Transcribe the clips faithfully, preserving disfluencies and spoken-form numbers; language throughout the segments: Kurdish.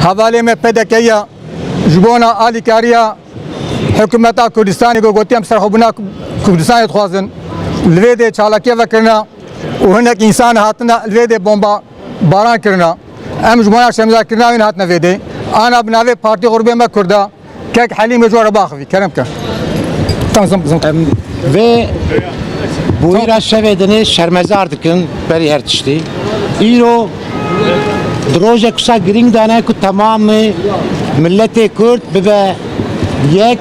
Hevalê me P D K ya ji bona alîkariya hikûmeta Kurdistanê ku gotiye em serxwebûna Kurdistanê dixwazin, li vê dê çalakiya vekirina û hinek însan hatine li vê dê bomba baran kirina. Em ji bona şermezarkirina wê hatine vê dê. Ana bi navê Partî Grûbê me Kurda, kek Helîmê ji we re biaxivî. Kerem ke. Tamam, tamam, tamam. Em vê bûyîra şevê dinê şermezar dikin berî her tiştî. Îro di rojek wisa girîng de ne ku temamê miletê Kurd bibe yek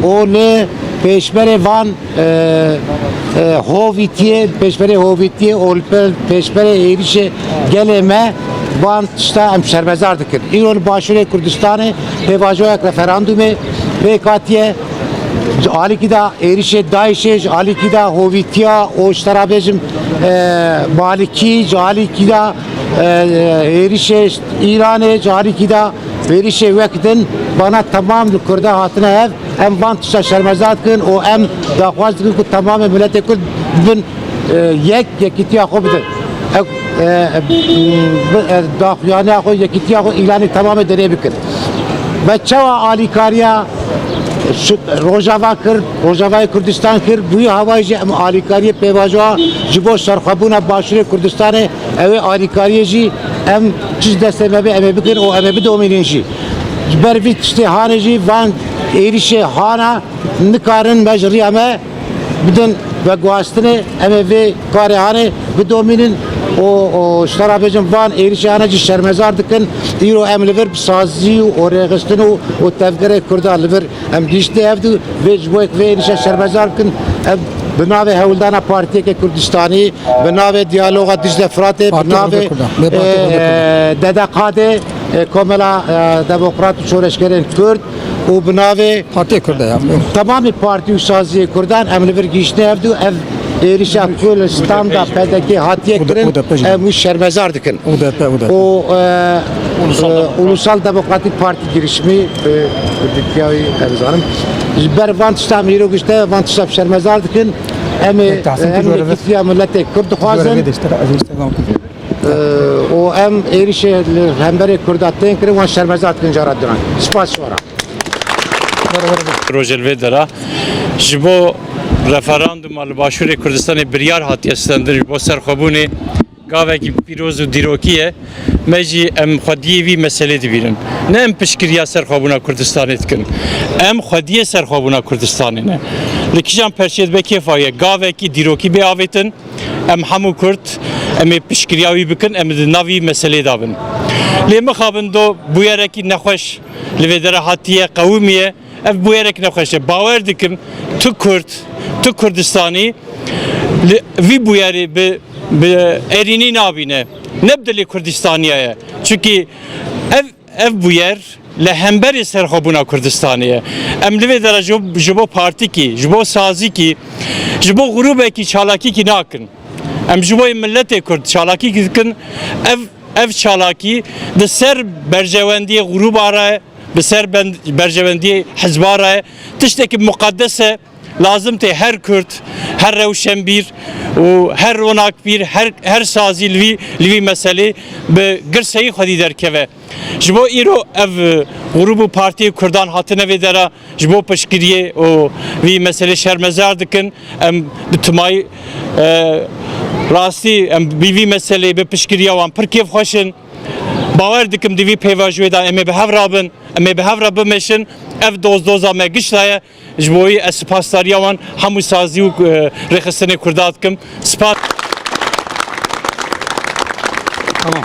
û li pêşberê van, e, e, hovîtiyê, pêşberê hovîtiyê û li pe-, pêşberê êrişê gelê me van tişta em şermezar dikin. Îro li Başûrê Kurdistanê pêvajoyek referandumê pêk hatiye. Ji alîkî de êrişê DAIŞê, ji alîkî de hovîtiya û ji te re bêjim, e, Malikî, ji alîkî de, e, êrişê Îranê, ji alîkî de êrişê wek din, vana temam li Kurda hatine hev. Em van tişta şermezar dikin û em daxwaz dikin ku temamê miletê Kurd bin, e, yek, yekîtiya xwe bidin. Ew, e, e, bi, e, daxuyaniya xwe, yekîtiya xwe îlanî temamê derê bikin. Me çawa alîkariya şu Rojava kir, Rojavayê Kurdistan kir, bi wî hawayê jî em alîkariyê pêvajoya ji bo serxwebûna Başûrê Kurdistanê, ew ê alîkariyê jî em çi ji destê me bê, em ê bikin û em ê bidomînin jî. Ji ber vî tiştê hanê jî van êrişê hana nikarin me ji riya me bidin veguhastinê, em ê vê karê hanê bidomînin û, û ji te re bêjim van êrişê hane jî şermezar dikin. Îro em li vir bi sazî û rêxistin û, û tevgerê Kurda li vir em gihîştine hev du vê ji bo yek vê êrişa şermezar bikin. Em bi navê hewldana partiyeke Kurdistanî, bi navê diyaloga Dicle Firatê, bi Partiya navê, Kurda, bê Partiya Kurda. e, D D K D, e, Komela, e, Demokrat û Şoreşgerên Kurd, û bi navê Partiya Kurda ya. Temamê partî û saziyê Kurdan em li vir gihîştine hev du, ev êrişa ku li standa P D K hatiye U D P, kirin, U D P jî. Em wî şermezar dikin. U D P, U D P. Û, e, Ulusal e, Demokrat Ulusal Demokratîk Partî girişimî, e, Kurdîtiya wî, ez zanim. Ji ber van tişta em îro gişte, van tişta şermezar dikin. Em ê, Peki, Tahsin, em tu ê görevi, yekîtiya miletê Kurd dixwazin. Görevi de işte, ez işte Ee, û em êrişê li hemberê Kurda tên kirin, wan şermezar dikin cara duran. Spas ji we re. Rojê li vê dera ji bo referanduma li Başûrê Kurdistanê biryar hatiye stendin ji bo serxwebûnê gavekî pîroz û dîrokî ye. Me jî em xwediyê vî meselê dibînin. Ne em piştgiriya serxwebûna Kurdistanê dikin. Em xwediyê serxwebûna Kurdistanê ne. Li kîjan perçê dibe kêfa ye gavekî dîrokî bê avêtin. Em hemû Kurd, em ê piştgiriya wî bikin, em di nav vî meselê de bin. Lê mixabin do bûyerekî nexweş li vê dera hatiye qewimiye. Ev bûyerek nexweş e. Bawer dikim tu Kurd, tu Kurdistanî li vî bûyerê bi, bi erînî nabîne. Ne bi dilê Kurdistaniya ye. Çunkî ev Ev bûyer li hemberî serxwebûna Kurdistanê ye. Em li vê dera ji, ji bo partîkî, ji bo sazîkî, ji bo grûbekî çalakîkî nakin. Em ji bo miletê Kurd çalakîkî dikin. Ev, ev çalakî di ser berjewendiyê grûba re, bi ser ben-, berjewendiyê hizba re, tiştekî muqedes e. Lazim tê her Kurd, her rewşenbîr û her ronakbîr, her, her sazî li vî, li vî meselê bi girseyî xwedî derkeve. Ji bo îro ev, e, grûp û partiyê Kurdan hatine vê dera ji bo piştgiriyê û vî meselê şermezar dikin. Em bi timayî, e, rastî em bi vî meselê bi piştgiriya wan pir kêfxweş in. Bawer dikim di vî pêvajoyê de em ê bi hev re bin, em ê bi hev re bimeşin. Ev doz doza me giş de ye. Ji bo wî ez spasdariya wan hemû sazî û, e, rêxistinê Kurda dikim. Spas. Tamam.